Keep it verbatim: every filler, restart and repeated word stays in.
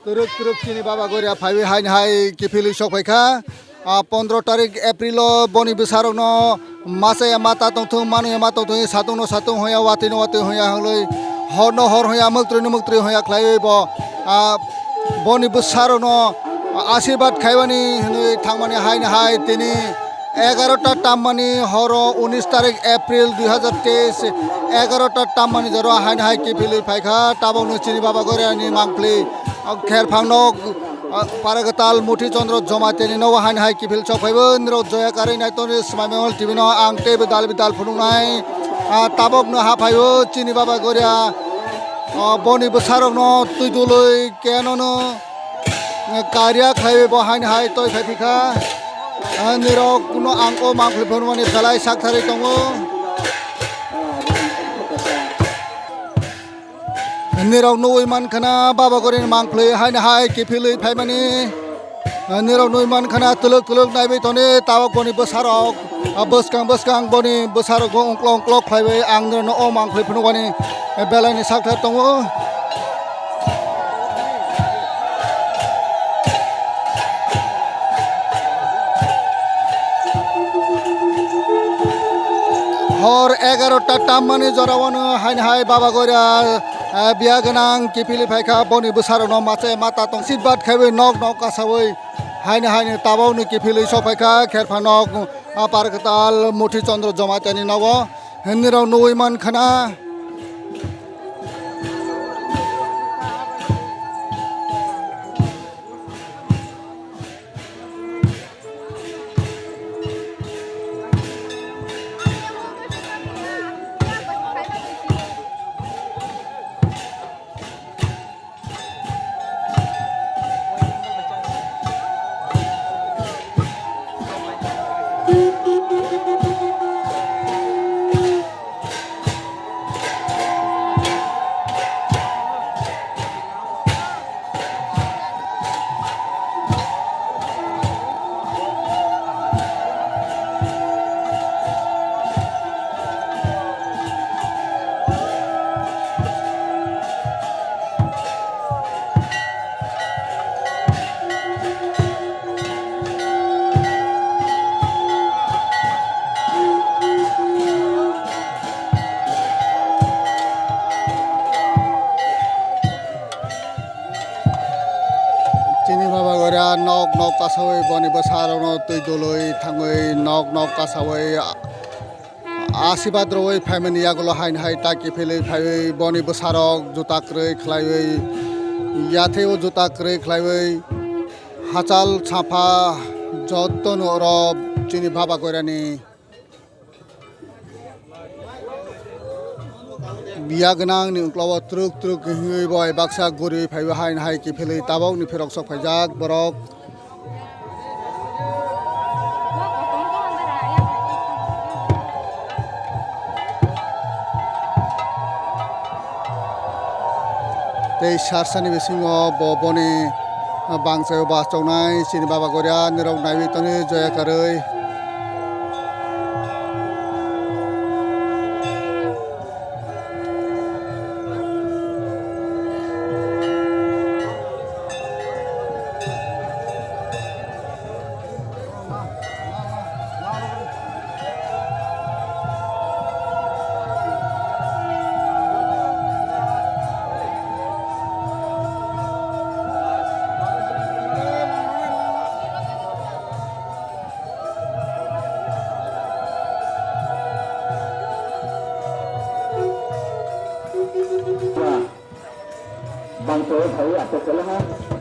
Twrwk twrwk chini Baba Goria phaiwi haini hai kiphilwi sok phaikha. Ah, pondro tarik April o boni bwsarokno masa ya mata tongthung, manu ya ma tongthung, satung no satung hoya, watwi no watwi hoya hwnwi, hor no hor hoya, mwktwi no mwktwi hoya khlaiwi bo, ah, boni bwsarokno asirbat khaibani hwnwi thangmani haini hai tini egarota tammani horo unis tarik April dui hazar teis, egarota tammani jora haini hai kiphilwi phaikha, tabokno chini Baba Goriani mangpli, ah, kherphang nok, ah, Parakwtal Muthi Chandra Jamatia ni nogo haini hai kiphil sok phaibo, nirok joya karwi nai toni Smai Mangol T V no ang teibo dal bidal phunuknai, ah, tabokno ha phaibo chini Baba Goria, ah, boni bwsarokno twi dului kenono. Karya khlaiwi bo haini hai toi phai phikha. Nirok no ang o mangpli phunukmani belai sak tharwi tongo. Nirok nugwi mankha na Baba Gorini mangpli haini hai kiphilwi phaimani. Nirok nugwi mankha na twlwk twlwk naiwi toni tabok boni bwsarok. Ah, bwskang bwskang boni bwsarokbo ungklok ungklok khlaiwi ang nirokno o mangpli phunukmani belaini sakthar tongo. Hor egarota tammani jorao no haini hai Baba Goria, eh, biya gwnang kiphilwi phaikha, boni bwsarokno masa ya mata tong sitbat khaiwi nok nok kasawi. Haini haini tabokno kiphilwi sok phaikha kherphang nok, ah, Parakwtal Muthi Chandra Jamatia ni nogo. Nirok nugwi mankha na. Chini Baba Goria nok nok kasawi boni bwsarokno twi dului thangwi nok nok kasawi asirbat rwui phaimani yagulo haini hai ta kiphilwi phaiwi boni bwsarok juta kwrwi khlaiwi, yatheo juta kwrwi khlaiwi hachal sapha jotono oro chini Baba Goirani biya gwnangni uklogo twrwk twrwk hwnwi bai baksa guriwi phaiwi haini hai kiphilwi tabokni phirok sok phaijak borok. Tei sarsani bisingo bo boni bangchaio bachoknai chini Baba Goria nirok naiwi toni joya karwi. Bangso phai ato kelaha.